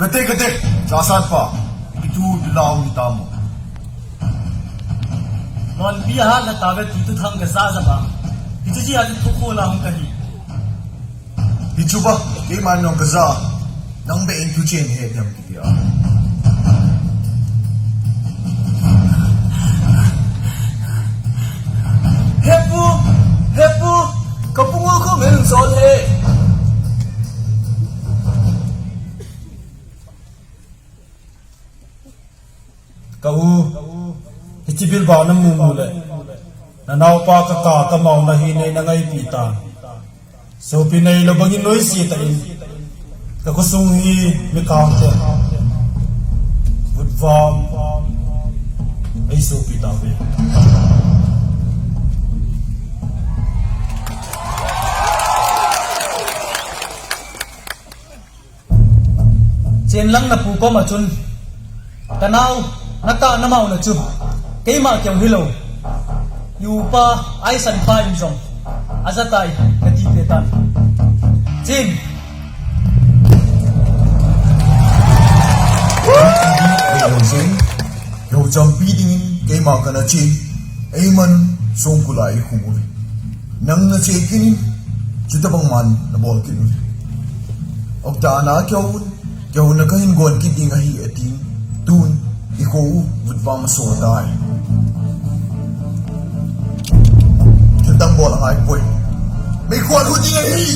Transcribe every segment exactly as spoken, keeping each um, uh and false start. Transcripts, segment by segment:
Kate, kate, chasat pa, itu bilau ni tamu. Lonpi a hat la tave tu tu thang ka za za ba. Itu ji a tu ko la hung ka hi. Hichu ba, keiman nong ka za, nang be in tu chen he diam kiti a. Hepu, hepu, ka pungo ko men sol he. Ka u, hichi bilbao na mu mu le. Na naopa ka ka ka mau na hi nei na ngaipi ta. Sopi nei lo bangin noise ta in. Ka khosung hi mi kang te. Vutvam. Ei sopi ta ve. Chen lang na pu koma chun, ka nao, na ka na mau na chu, keima keu hilou. I upa, aisan pa in jong, aja tai, ka ti te tan. Chen. Keu champi dingin keima kana che, eiman songkul a i khum uve. Nang na che kit in, chutabang man na bol kit uve. Okta na keu un, keu na ka hin gon kit ding ahi atin, tun, i kho u, vutvam a so tai. Thil dang bol a ngai poi. Mei khol hu ding ahi.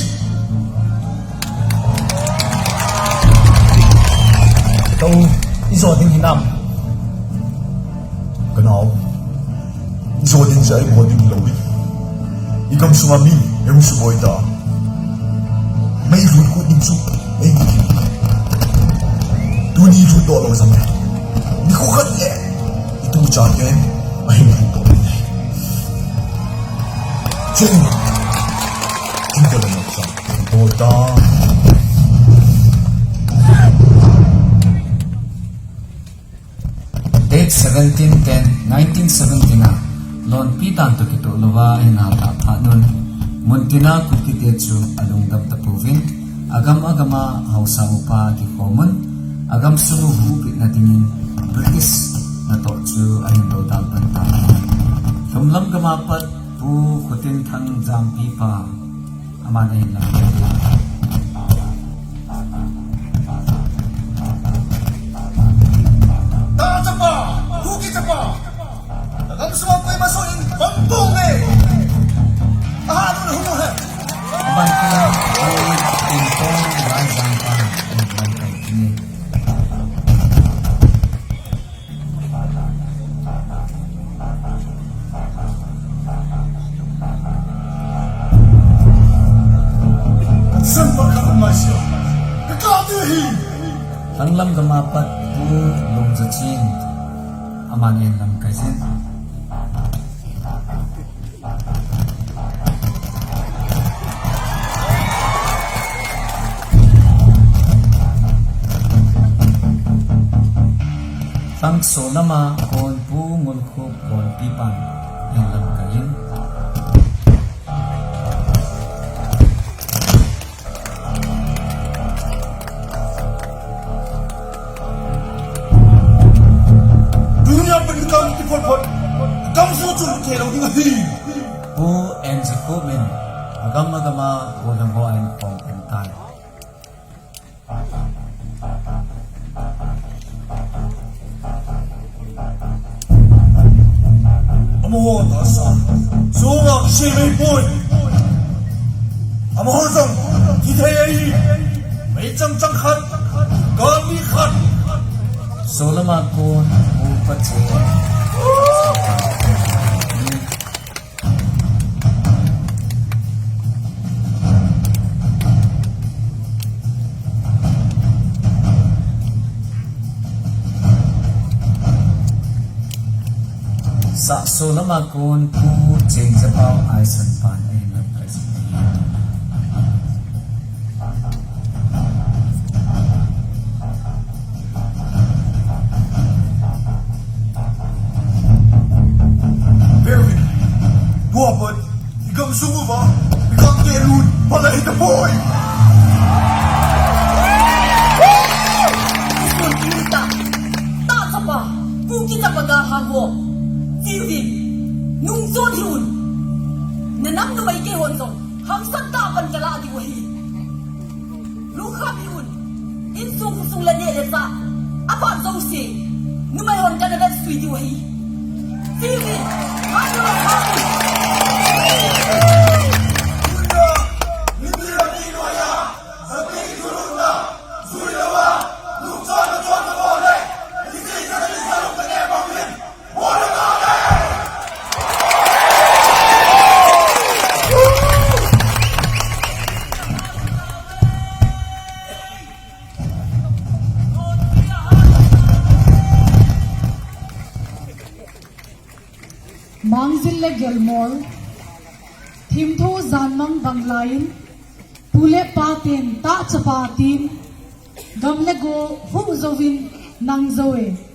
Ka u, i jo ding hinam? Ka nao, i jo ding jeh a i bol ding lou ding. I gamsunga mi, ei hung suboi ta. Mei lut kut ding chu, ei ni. Tuni lut doh lou jong e. Nikho khat le, i tu cha te, ahin lut doh ding. Chen. Chen te le mo sa. Bol ta. Date seventeen ten nineteen seventeen a, Lonpi dan toh kitoh louva ahin hal tah phat un, muntina Kuki te chu alungdam tapouvin, agam agam a haosa upa kikhom un, agam sung u huhbitna dingin British natoh chu ahin dodal pan tai. Lhumlam gam a pat Pu Khotinthang Jampipa, aman ahin lam. Ta chapa, Kuki chapa, ka gamsunga koima soh in pang tong e. Aha, nu na hung he. Ban tina, Pu Khotinthang Jampipa, ahin lam kai kit e. Lhanglam gam a pat Pu Lungzachin, aman ahin lam kai jin. Lhangso lama kon Pu Ngulkhup Bonpipan ahin lam kai in. Dunia penikam ti phot phot. Kam su chu thei lou ding ahi. Pu N J Khup in agam agam a golhang ho ahin khom pen tai. Amaho tasa, sunga kisei mei poi. Amaho jong kithei ahi. Meichang chang khat, galmi khat. Solama kon, upa che. Sahso lama kon Pu Chengzapao Aisan pan ahin lam kai jin. Berwin, tua pat, i gamsung uva, i gamte lut, palai tapoi. Kham hi un. Insung khosung le neh le chah. Aphat jouse. Numei hon kana vetsui diu ahi. Chi hi. Hai lo hai. Mangjil le Gelmol, thimtho janmang bang laiyin, pu le pa ten tah chapa tin, gam le go huh jouvin nang jou e.